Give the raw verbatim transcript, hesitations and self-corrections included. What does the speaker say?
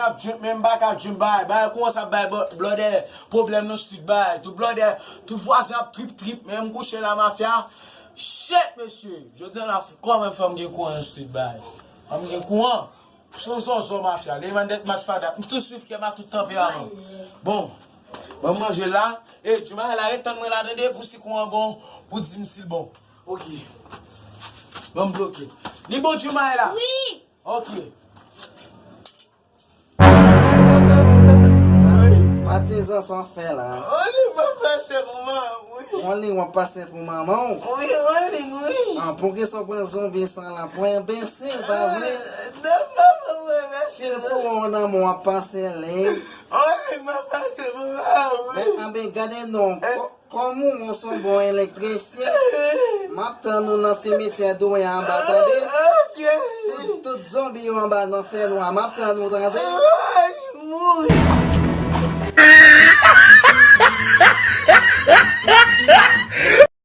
ap drip, men m pa ka drip, bay, bay, kouran sa ap bay blo-, blòdè pwoblèm nan street, bay. Tout blòdè, tout vwazen ap trip trip, men m kouche la, mafya. Shit, mesye. Jodi a la, kòman fè m gen kouran nan street, bay? Fè m gen kouran. Son zonzon mafya, Levandèt Match Fada. M tou swiv kè m a tout tanperaman. Bon, ban m manje la. E, Djoumaye la, ret tann mwen la, tande, pou si kouran bon, pou di m si l bon. Ok. Ban m bloke. Li bon, Djoumaye la? Wi. Ok. Patizan, sa w ap fè la? Only w ap pase pou manman w, wi. Only w ap pase pou manman w? Wi, only, wi. An, poukisa w pran zonbi sa la pou enbesil, pa vre? Non, papa, mwen enbesil. Ki pou w nan men w ap pase li? Only w ap pase pou manman w, wi. Men, anben, gade non. Kòm ou, mwen se yon bon elektrisyen, m ap tann ou nan simityè Douya anba, tande? Tout, tout zonbi yo anba nan fènwa, m ap tann ou, tande?